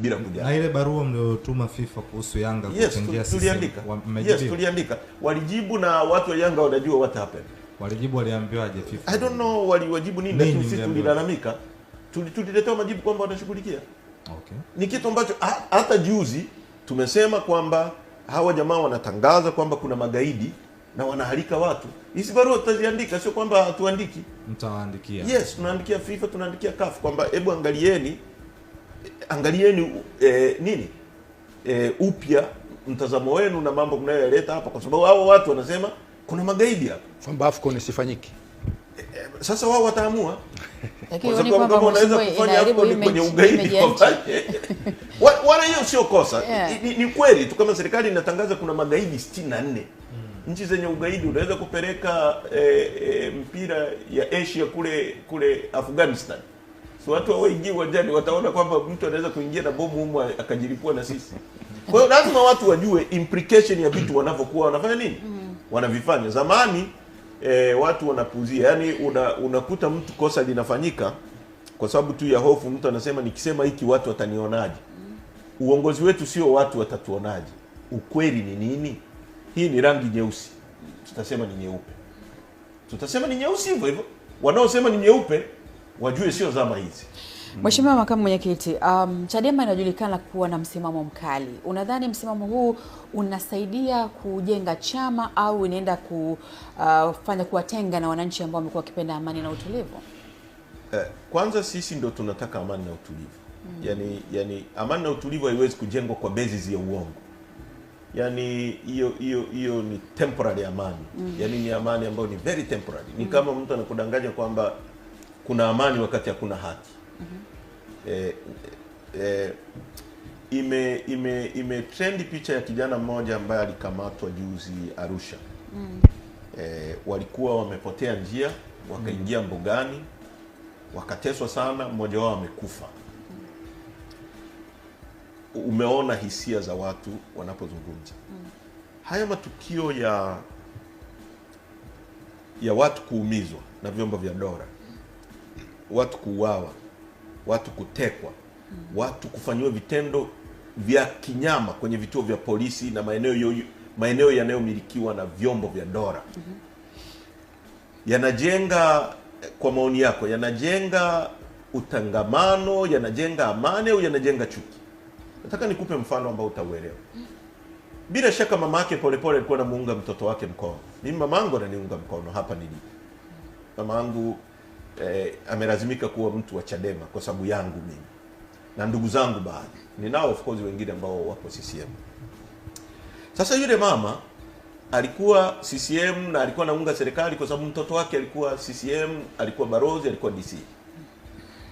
bila kujali. Na ile barua mliotuma FIFA kuhusu Yanga kuchangia sisi, tuliandika. Yes, tuliandika. Walijibu na watu wa Yanga wanajua what happened. Walijibu, waliambiwaje FIFA? I don't know waliwajibu nini, lakini sisi tulilalamika. Tuliletewa majibu kwamba wanashughulikia. Okay. Ni kitu ambacho hata juzi tumesema kwamba hawa jamaa wanatangaza kwamba kuna magaidi na wanahalika watu. Hizi barua tutaziandika, sio kwamba hatuandiki. Mtawaandikia. Yes, tunaandikia FIFA, tunaandikia CAF kwamba hebu angalieni nini? Upya mtazamo wenu na mambo mnayoyaleta hapa, kwa sababu hao watu wanasema kuna magaidi hapa. Kwamba AFCON isifanyike. Sasa wao wataamua. Lakini ni kwamba wanaweza kufanya AFCON kwenye ugaidi. Wala hiyo sio kosa. Yeah. Ni kweli tu kama serikali inatangaza kuna magaidi 64. Nchi zenye ugaidi unaweza kupeleka mpira ya Asia kule Afghanistan. So watu hawaingii uwanjani, wataona kwamba mtu anaweza kuingia na bomu humu akajilipua na sisi. Kwa hiyo lazima watu wajue implication ya vitu wanavyokuwa wanafanya nini? Wanavifanya. Zamani watu wanapuzia. Yaani unakuta mtu kosa linafanyika kwa sababu tu ya hofu, mtu anasema nikisema hiki watu watanionaje? Uongozi wetu sio watu watatuonaje. Ukweli ni nini? Hii ni rangi nyeusi, tutasema ni nyeupe. Tutasema ni nyeusi hivyo hivyo. Wanaosema ni nyeupe wajue sio zama hizi. Mheshimiwa Makamu Mwenyekiti, Chadema inajulikana kuwa na msimamo mkali. Unadhani msimamo huu unasaidia kujenga chama au inaenda kufanya kuwatenga na wananchi ambao wamekuwa wakipenda amani na utulivu? Kwanza sisi ndio tunataka amani na utulivu. Yaani amani na utulivu haiwezi kujengwa kwa basis ya uongo. Yaani hiyo ni temporary amani. Yaani ni amani ambayo ni very temporary. Ni kama mtu anakudanganya kwamba kuna amani wakati hakuna haki. Ime trend picha ya kijana mmoja ambaye alikamatwa juzi Arusha. Walikuwa wamepotea njia, wakaingia mbugani, wakateswa sana, mmoja wao amekufa. Umeona hisia za watu wanapozungumza. Haya matukio ya watu kuumizwa na vyombo vya dola, watu kuuawa, watu kutekwa, watu kufanyiwa vitendo vya kinyama kwenye vituo vya polisi na maeneo yanayomilikiwa na vyombo vya dola, yanajenga, kwa maoni yako, yanajenga utangamano, yanajenga amani au yanajenga chuki? Nataka nikupe mfano ambao utauelewa. Bila shaka mama yake Polepole alikuwa anamuunga mtoto wake mkono. Mimi mamangu ananiunga mkono hapa nilipo. Mamangu amelazimika kuwa mtu wa Chadema kwa sababu yangu mimi na ndugu zangu baadhi. Ninao of course wengine ambao wapo CCM. Sasa yule mama alikuwa CCM na alikuwa anaunga serikali kwa sababu mtoto wake alikuwa CCM, alikuwa barozi, alikuwa DC.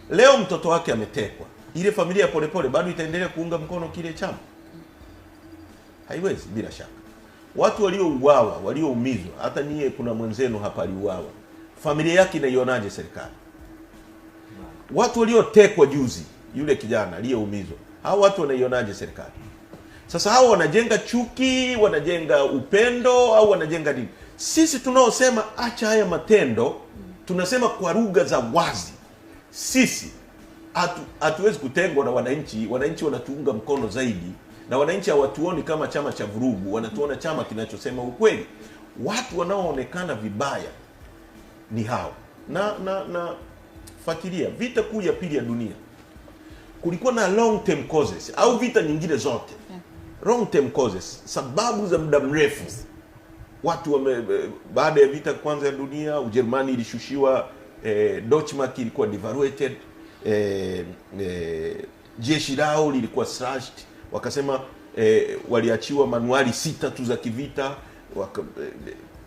Leo mtoto wake ametekwa. Ile familia ya Polepole bado itaendelea kuunga mkono kile chama? Haiwezi, bila shaka. Watu waliouawa, walioumizwa, hata nyie kuna mwenzenu hapa aliuawa, familia yake inaionaje serikali? Watu waliotekwa juzi, yule kijana aliyeumizwa, hao watu wanaionaje serikali? Sasa hao wanajenga chuki, wanajenga upendo au wanajenga nini? Sisi tunaosema acha haya matendo, tunasema kwa lugha za wazi. Sisi hatuwezi kutengwa na wananchi. Wananchi wanatuunga mkono zaidi, na wananchi hawatuoni kama chama cha vurugu, wanatuona chama kinachosema ukweli. Watu wanaoonekana vibaya ni hao. Na fuatilia vita kuu ya pili ya dunia, kulikuwa na long term causes au vita nyingine zote. Long term causes, sababu za muda mrefu. Watu baada ya vita kwanza ya dunia, Ujerumani ilishushiwa, Deutschmark ilikuwa devaluated, jeshi lao lilikuwa slashed, wakasema waliachiwa manuali 6 tu za kivita,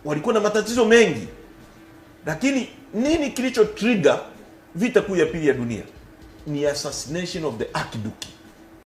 walikuwa na matatizo mengi. Lakini nini kilicho trigger vita kuu ya pili ya dunia? Ni assassination of the Archduke.